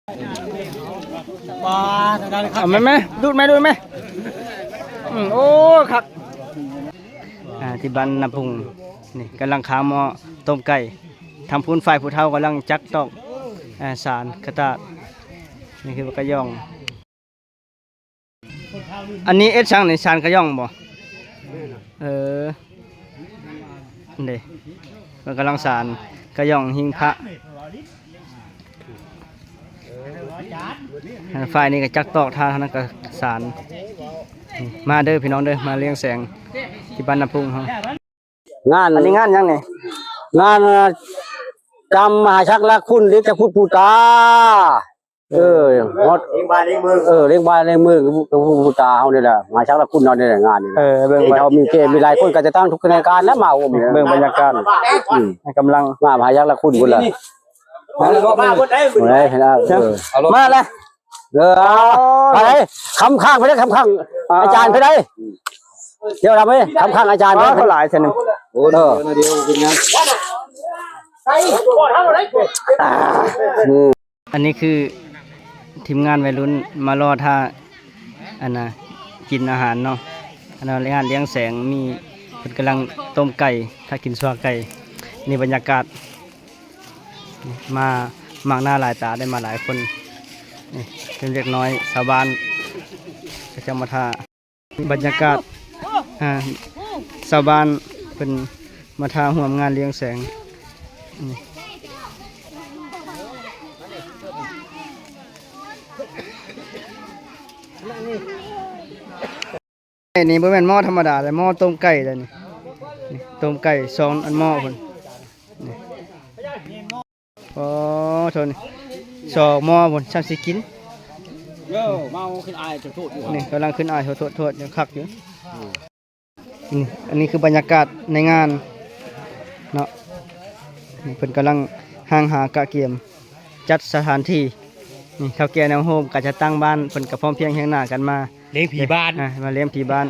ເອົາແມ່ ດູດແມ່ ດູດແມ່. ອືມ ໂອ້ ຄັກ. ອ່າ ທີ່ບ້ານນາພຸງນີ້ ກຳລັງຄາໝໍ້ຕົ້ມໄກ່. ທາງພຸ້ນຝ່າຍຜູ້ເຖົ້າກຳລັງຈັກຕອກ ອ່າ ສານກະຕາດ. ນີ້ຄືກະຢອງ. ອັນນີ້ເຮັດສັງນີ້ ສານກະຢອງບໍ່? ເອີ ເດ້ ເພິ່ນກຳລັງສານກະຢອງຫິ້ງພະ. ຝ່າຍນີ້ກະຈັກຕອກ ທ່ານັ້ນກະສານ. ມາເດີພີ່ນ້ອງເດີ ມາລ້ຽງແສງທີ່ບ້ານນາພຸງເຮົາ. ງານ ອັນນີ້ງານຫຍັງນີ້? ງານຈຳມະຫາສັກລາຄຸນ ເລັງຈັກພຸດປູຕາ. ເອີ ຮອດ ເລັງບ້ານເລັງເມືອງ ເອີ ເລັງບ້ານເລັງເມືອງ ຜູ້ ຜູ້ຕາເຮົານີ້ແຫຼະ ມະຫາສັກລາຄຸນເຮົານີ້ແຫຼະ ງານນີ້. ເອີ ເບິ່ງໄວ້ ເຮົາມີແກ່ມີຫຼາຍຄົນກະຈະຕັ້ງທຸກຂະແໜງການແລ້ວ ມາໂຮມນີ້ ເບິ່ງບັນຍາກາດ ອືມ ກຳລັງ ມາມະຫາສັກລາຄຸນພຸ້ນລະ. ເອີ ເອີ ມາແລ້ວ. ເອີ ເອົາ ໄປ ຄຳຂ້າງໄປເດ້ ຄຳຂ້າງ ອ່າ ອາຈານໄປໄດ້. ດຽວລະເວີຍ ຄຳຂ້າງອາຈານ ເອີ ເຂົາຫຼາຍຊັ້ນ. ໂອ້ ເອີ ດຽວເປັນຫຍັງ. ອືມ ອັນນີ້ຄືທີມງານໄວລຸ້ນມາລໍຖ້າ ອັນນ່າ ກິນອາຫານເນາະ. ອັນນັ້ນງານລ້ຽງແສງ ມີ ເພິ່ນກຳລັງຕົ້ມໄກ່ ຖ້າກິນຊົ່ວໄກ່. ນີ້ບັນຍາກາດ ມາ ມາກໜ້າຫຼາຍຕາ ໄດ້ມາຫຼາຍຄົນ. ນີ້ເປັນເດັກນ້ອຍຊາວບ້ານ ເຂົາເຈົ້າມາຖ້າ. ບັນຍາກາດ ອ່າ ຊາວບ້ານເພິ່ນມາຖ້າຮ່ວມງານລ້ຽງແສງ. ນີ້ ນີ້ບໍ່ແມ່ນໝໍ້ທຳມະດາເດ້ ໝໍ້ຕົ້ມໄກ່ເດ້ນີ້. ນີ້ ຕົ້ມໄກ່ສອງອັນໝໍ້ພຸ້ນ. ນີ້ ອໍ ໂທນີ້ ສອງໝໍ້ພຸ້ນ ຊ່ຳຊິກິນ. ໂຍ ເມົາຂຶ້ນອາຍໂທດໆຢູ່. ນີ້ກຳລັງຂຶ້ນອາຍໂທດໆ ຍັງຄັກຢູ່. ອືມ ນີ້ ອັນນີ້ຄືບັນຍາກາດໃນງານເນາະ. ນີ້ເພິ່ນກຳລັງຮ່າງຫາກະກຽມຈັດສະຖານທີ່. ນີ້ເຖົ້າແກ່ແນວໂຮມກະຈະຕັ້ງບ້ານ ເພິ່ນກະພ້ອມພຽງຮຽງໜ້າກັນມາລ້ຽງຜີບ້ານ. ອ່າ ມາລ້ຽງຜີບ້ານ.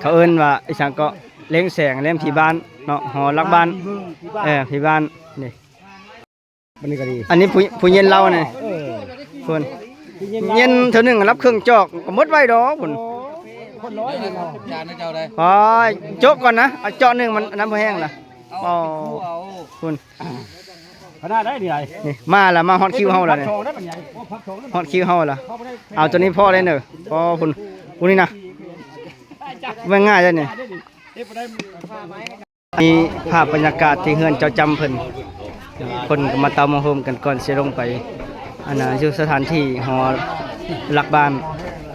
ເຂົາເອີ້ນວ່າອີ່ຫຍັງເກາະ ລ້ຽງແສງ ລ້ຽງຜີບ້ານເນາະ ຫໍຫຼັກບ້ານ. ເອີ ຜີບ້ານນີ້. ອັນນີ້ກະດີ ອັນນີ້ຜູ້ ຜູ້ເຢັນເລົ່ານີ້ ເອີ ພຸ້ນ ເຢັນເທື່ອໜຶ່ງລັບເຄິ່ງຈອກກະໝົດໄວດອກພຸ້ນ. ໂອ້ ຄົນນ້ອຍຢູ່ເນາະ ໂອ້ຍ ໂຈະກ່ອນນະ ເອົາເຈາະໜຶ່ງ ມັນອັນນັ້ນບໍ່ແຫ້ງລະ. ອໍ ພຸ້ນ ຂະໜາດໃດນີ້ ນີ້ມາລະ ມາຮອດຄິວເຮົາລະນີ້ ຮອດຄິວເຮົາລະ. ເອົາໂຕນີ້ພໍໄດ້ເນີ ພໍພຸ້ນ ຜູ້ນີ້ນະ ແມ່ນງ່າຍເດ້ນີ້. ມີພາບບັນຍາກາດທີ່ເຮືອນເຈົ້າຈຳເພິ່ນ ຄົນກະມາເຕົ້າມາໂຮມກັນກ່ອນຊິລົງໄປ ອັນນ່າ ຢູ່ສະຖານທີ່ຫໍຫຼັກບ້ານ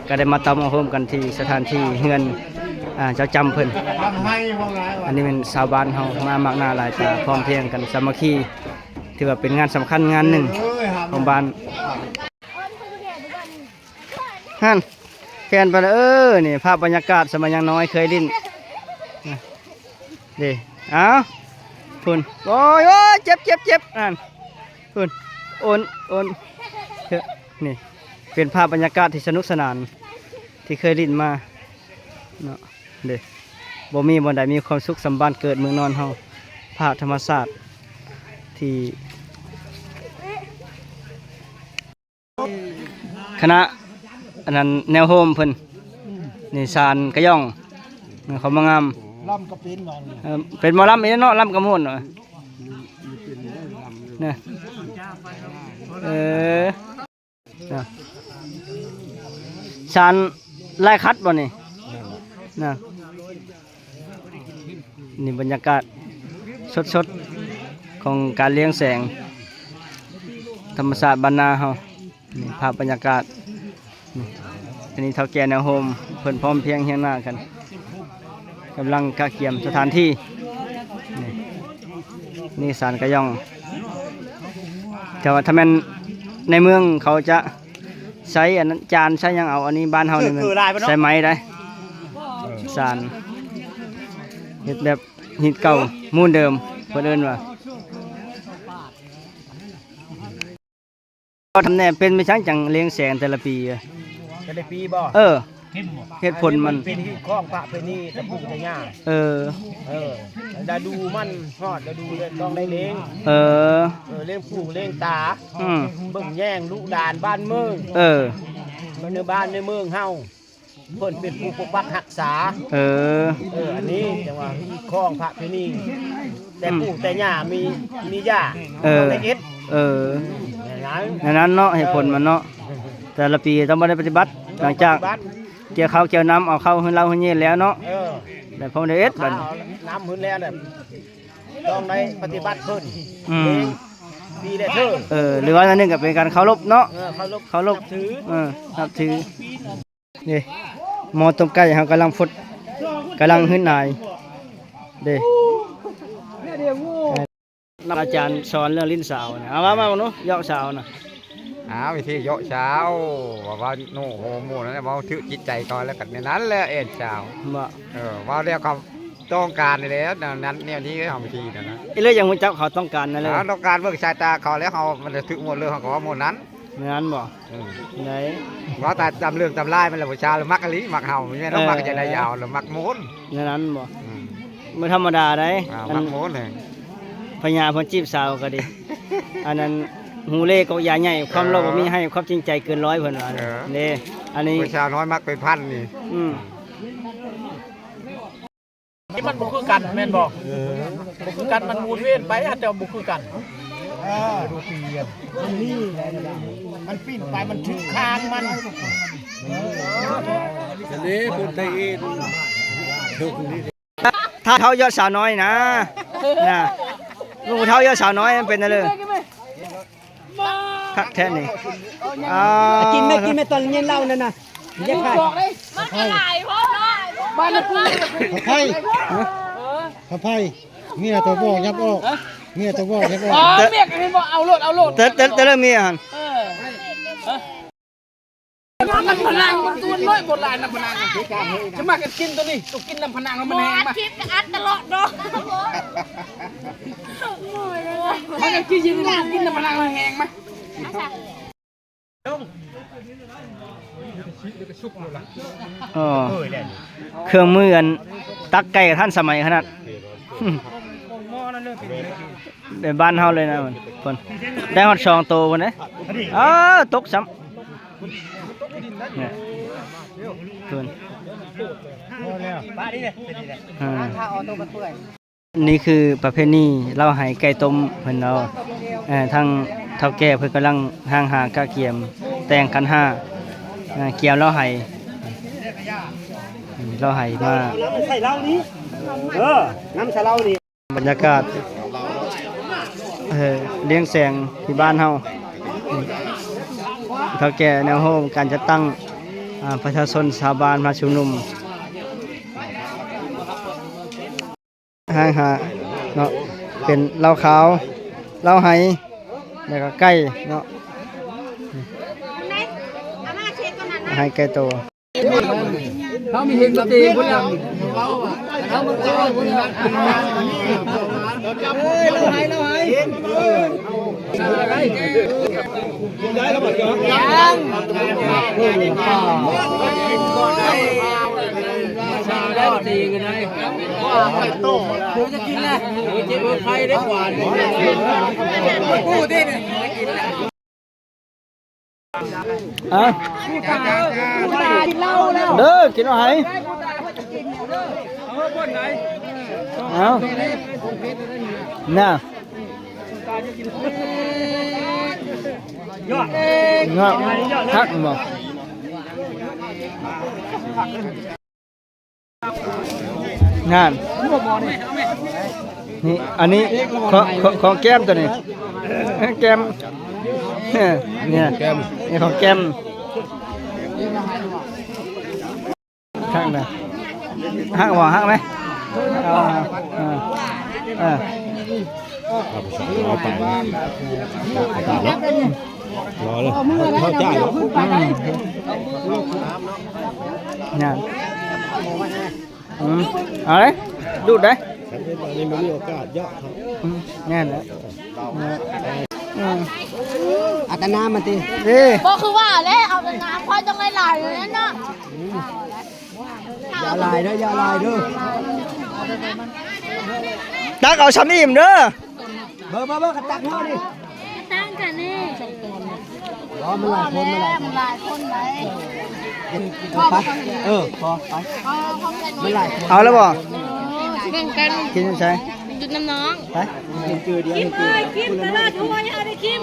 ກະໄດ້ມາເຕົ້າມາໂຮມກັນທີ່ສະຖານທີ່ເຮືອນ ອ່າ ເຈົ້າຈຳເພິ່ນ. ອັນນີ້ແມ່ນຊາວບ້ານເຮົາມາມາກໜ້າຫຼາຍຕາ ພ້ອມພຽງກັນສາມັກຄີ ຖືວ່າເປັນງານສຳຄັນງານໜຶ່ງຂອງບ້ານ. ຫັ້ນ ແຜ່ນໄປແລ້ວ. ເອີ ນີ້ພາບບັນຍາກາດສະໄໝຍັງນ້ອຍເຄີຍຫຼິ້ນ ເດ້. ອ້າວ ພຸ້ນ ໂອ້ຍ ໂອ້ຍ ເຈັບ ເຈັບ ເຈັບ ຫັ້ນ ພຸ້ນ ໂອນ ໂອນ ນີ້ເປັນພາບບັນຍາກາດທີ່ສະໜຸກສະໜານທີ່ເຄີຍຫຼິ້ນມາເນາະ. ເດ້ ບໍ່ມີບ່ອນໃດມີຄວາມສຸກສ່ຳບ້ານເກີດເມືອງນອນເຮົາ. ພາບທຳມະຊາດທີ່ ຄະນະ ອັນນັ້ນ ແນວໂຮມເພິ່ນ ນີ້ສານກະຢອງ ເຂົາມາງາມ ລຳກະເປັນ ເອີ ເປັນໝໍລຳອີກເນາະ ລຳກະມ່ວນ ເອີ ສານລາຍຂັດບໍ່ນີ້ ນະ. ນີ້ບັນຍາກາດສົດໆຂອງການລ້ຽງແສງ ທຳມະຊາດບ້ານນາເຮົາ. ນີ້ພາບບັນຍາກາດ ນີ້ ອັນນີ້ເຖົ້າແກ່ແນວໂຮມ ເພິ່ນພ້ອມພຽງຮຽງໜ້າກັນ ກຳລັງກະກຽມສະຖານທີ່. ນີ້ ນີ້ສານກະຢອງ ແຕ່ວ່າຖ້າແມ່ນໃນເມືອງເຂົາຈະໃຊ້ອັນນັ້ນ ຈານໃຊ້ຫຍັງເອົາ, ອັນນີ້ບ້ານເຮົານີ້ແມ່ນໃຊ້ໄມ້ໄດ໋. ສານເຮັດແບບຮີດເກົ່າມູນເດີມ ເພິ່ນເອີ້ນວ່າ. ເວົ້ານຳແດ່ ເປັນໄປຈັ່ງຈັ່ງລ້ຽງແສງແຕ່ລະປີ? ແຕ່ລະປີບໍ່? ເອີ. ເຫດຜົນມັນ ເປັນຮີດຄອງພະເພນີແຕ່ປູ່ແຕ່ຍ່າ. ເອີ ເອີ ລະດູມັນຮອດລະດູແລ້ວຕ້ອງໄດ້ເລັງ. ເອີ ເອີ ເລັງປູເລັງຕາ. ອືມ ເບິ່ງແຍງລູກຫຼານບ້ານເມືອງ. ເອີ ໃນບ້ານໃນເມືອງເຮົາ ເພິ່ນເປັນຜູ້ປົກປັກຮັກສາ. ເອີ ເອີ ອັນນີ້ຈັ່ງວ່າຮີດຄອງພະເພນີ ແຕ່ ອືມ ປູ່ແຕ່ຍ່າມີ ມີຢ່າ. ເອີ ຕ້ອງໄດ້ເຮັດ. ເອີ ແນວນັ້ນ ແນວນັ້ນເນາະ ເຫດຜົນມັນເນາະ. ເອີ ແຕ່ລະປີຕ້ອງບໍ່ໄດ້ປະຕິບັດ ຫຼັງຈາກ ປະຕິບັດ ກ່ຽວເຂົ້າກ່ຽວນ້ຳ ເອົາເຂົ້າຮືນເລົ່າຮືນເຍນແລ້ວເນາະ. ເອີ ແລ້ວພໍໄດ້ເຮັດບັດນີ້ ເອົານ້ຳຮືນແລ້ວແຫຼະ ຕ້ອງໄດ້ປະຕິບັດເພິ່ນ. ອືມ ເປັນປີແລະເທີ. ເອີ ຫຼືວ່າອັນໜຶ່ງກໍເປັນການເຄົາລົບເນາະ. ເອີ ເຄົາລົບ ເຄົາລົບ ນັບຖື. ເອີ ນັບຖື. ນີ້ ໝໍ້ຕົ້ມໄກ່ເຮົາກຳລັງຟົດ ກຳລັງຫືດໜາຍເດ້. ອາຈານສອນເລື່ອງຫຼິ້ນສາວນະ ເອົາ ເວົ້າມາເບິ່ງດູ ເຍາະສາວນະ. ອ້າວ ວິທີເຍາະສາວ ວ່າ ວ່າໂນໂຮໂມນນັ້ນ ເວົ້າຖືກຈິດໃຈເຂົາ ແລ້ວກໍແນວນັ້ນແຫຼະ ເອັນສາວ. ບໍ່ ເອີ ເວົ້າແລ້ວເຂົາຕ້ອງການນີ້ແຫຼະ ແນວນັ້ນແນວນີ້ ເຮົາວິທີນັ້ນນະ. ເອີ ແລ້ວຢາກຮູ້ຈັກເຂົາຕ້ອງການນັ້ນເລີຍ. ເຮົາຕ້ອງການເບິ່ງສາຍຕາເຂົາແລ້ວ ເຮົາມັນຈະຖືກໝົດເລີຍ ເຮົາກໍເວົ້າໝົດນັ້ນ. ແມ່ນບໍ່? ອືມ ໄດ້ ເວົ້າຕາມເລື່ອງຕາມລາຍມັນແຫຼະ ຜູ້ຊາຍມັກອີ່ຫຼີ ມັກເຮົາ ແມ່ນ ເອີ ມັກຈັ່ງໃດ ຢາວລະມັກໂມນ ແນວນັ້ນບໍ່? ອືມ ບໍ່ທຳມະດາໃດ. ອ່າ ອັນ ມັກໂມນແຫຼະ ພະຍາເພິ່ນຈີບສາວກໍດີ ອັນນັ້ນ ຫູເລ່ກອກຢາໃຫຍ່ ຄວາມໂລບ ເອີ ບໍ່ມີໃຫ້ ຄວາມຈິງໃຈເກີນຮ້ອຍ ເພິ່ນວ່າ. ເອີ ເດ້ ອັນນີ້ ຜູ້ສາວນ້ອຍມັກເປັນພັນນີ້. ອືມ ທີ່ມັນບໍ່ຄືກັນແມ່ນບໍ່? ເອີ ບໍ່ຄືກັນ ມັນໝູນວຽນໄປ ຫາເຈົ້າບໍ່ຄືກັນ. ເອີ ມັນມີ ມັນປີ້ນໄປ ມັນຖືກຄາງມັນ. ອັນນີ້ຄົນໄທເອງ ຖ້າເຂົາເຍາະສາວນ້ອຍນະ ນະ ລູກເຖົ້າເຍາະສາວນ້ອຍ ມັນເປັນແນວໃດ? ຄັກແທ້ນີ້. ອ່າ ກິນແມ່ ກິນແມ່ ຕອນເຢັນເຫຼົ້ານັ້ນນະ ຢ່າຂາຍ ມັນຫຼາຍໂພດເນາະ. ບ້ານນີ້ປູກ ຂະໄພ ຂະໄພ ເມຍຕົວບອກຫຍັບອອກ ເມຍຕົວບອກຫຍັບອອກ. ອໍ ເມຍກໍເຫັນບໍ່ ເອົາໂລດ ເອົາໂລດ. ແຕ່ ແຕ່ ແຕ່ລະເມຍຫັ້ນ ເອີ ນຳພະນັງ ມັນຕົວນ້ອຍ ບໍ່ຫຼາຍນຳພະນັງ. ຈະມາກັນກິນຕົວນີ້ ຕ້ອງກິນນຳພະນັງ ມັນແຮງມາ. ຄລິບກໍອັດຕະຫຼອດເນາະ ມາກັນກິນ ກິນນຳພະນັງ ມັນແຮງມາ. ອໍ ເຄື່ອງມືອັນຕັກໄກ່ກໍທັນສະໄໝຂະໜາດ ແບບບ້ານເຮົາເລີຍນະ. ພຸ້ນ ໄດ້ຮອດສອງໂຕພຸ້ນເດ້. ອ້າ ຕົກຊ້ຳ ນີ້ ພຸ້ນ ອ່າ. ນີ້ຄືປະເພນີເລົ້າໄຫໄກ່ຕົ້ມເພິ່ນເນາະ. ເອີ ທາງເຖົ້າແກ່ເພິ່ນກຳລັງຮ່າງຫາກະກຽມແຕ່ງຂັນຫ້າ ເອີ ກຽມເລົ້າໄຫ ເລົ້າໄຫມາ ນ້ຳໃສ່ເຫຼົ້ານີ້ ເອີ ນ້ຳໃສ່ເຫຼົ້ານີ້. ບັນຍາກາດ ເອີ ລ້ຽງແສງທີ່ບ້ານເຮົາ ເຖົ້າແກ່ແນວໂຮມການຈັດຕັ້ງ ອາ ປະຊາຊົນຊາວບ້ານມາຊຸມນຸມ. ຫ້າງຫາເນາະ ເປັນເຫຼົ້າຂາວ ເຫຼົ້າໄຫ ແລ້ວກໍໄກ່ເນາະ ໄຫໄກ່ໂຕ. ເຮົາມີເຮັດມາເຕພຸ້ນລະ ເຮົາມາເຕພຸ້ນລະ ເອີຍ ເລົ່າໄຫ ເລົ່າໄຫ. ເອົາ ເດີ ກິນເອົາໃຫ້ ເອົາ ນະ ເນາະ ຄັກບໍ່? ນັ້ນ ນີ້ ອັນນີ້ ຂອງ ຂອງ ຂອງແກ້ມຕົວນີ້ ແກ້ມ ເອີ ນີ້ ແກ້ມ ນີ້ຂອງແກ້ມ ຄັກນະ ຮັກບໍ່ ຮັກໄໝ? ເອົາ ເອີ ເອີ ເອົາໄປ ເອົາໄປ ເອົາໄປ. ລໍເລີຍ ເຂົ້າໃຈ ອືມ ນັ້ນ ອືມ ເອົາເລີຍ ດູດເດ້ ອັນນີ້ມັນມີໂອກາດເຍາະ ອືມ ແມ່ນແຫຼະ ອືມ ອັດຕະນາມາຕິ ເດ້ ບໍ່ຄືວ່າແຫຼະ ເອົາແຕ່ນ້ຳ ຂ້ອຍຕ້ອງໄດ້ຫຼາຍເລີຍນັ້ນນະ. ຢ່າຫຼາຍເດີ ຢ່າຫຼາຍເດີ ຕັກເອົາຊ່ຳອີ່ມເດີ. ເບິ່ງ ເບິ່ງ ເບິ່ງ ກະຕັກເຮົານີ້ ຕັ້ງກັນນີ້. ອໍ ມັນຫຼາຍຄົນ ມັນຫຼາຍຄົນ ມັນຫຼາຍຄົນຫຼາຍ. ເອີ ໄປ ເອີ ພໍ ໄປ ມັນຫຼາຍຄົນ ເອົາແລ້ວບໍ່? ເອີ ຊິແບ່ງກັນ ກິນໃສ? ຢູ່ນຳນ້ອງ ໄປ ກິນຄືດຽວ ກິນເລີຍ ກິນຕະຫຼອດຫົວ ຢ່າເອົາໄດ້ກິນ.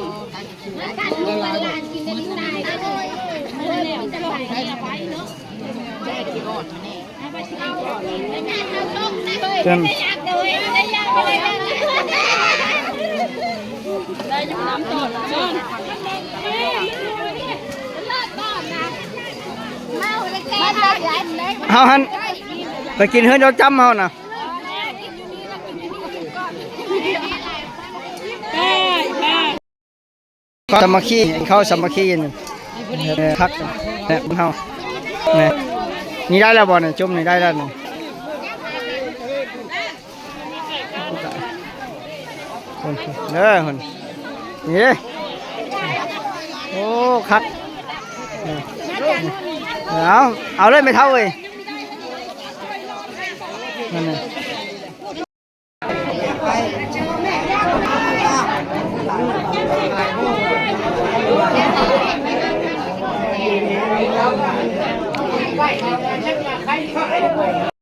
ເຮົາຫັ້ນ ໄປກິນເຮືອນເຈົ້າຈ້ຳເຮົານະ. ສາມັກຄີ ເຂົ້າສາມັກຄີນີ້ ເອີ ຄັກແທ້ບ້ານເຮົາ. ນີ້ ນີ້ໄດ້ແລ້ວບໍ່ນີ້? ຈຸ່ມນີ້ໄດ້ແລ້ວນີ້ ເດີພຸ້ນ ນີ້ ໂອ້ ຄັກ. ເອົາ ເອົາເລີຍແມ່ເຖົ້າເອີຍ ນັ້ນນະ.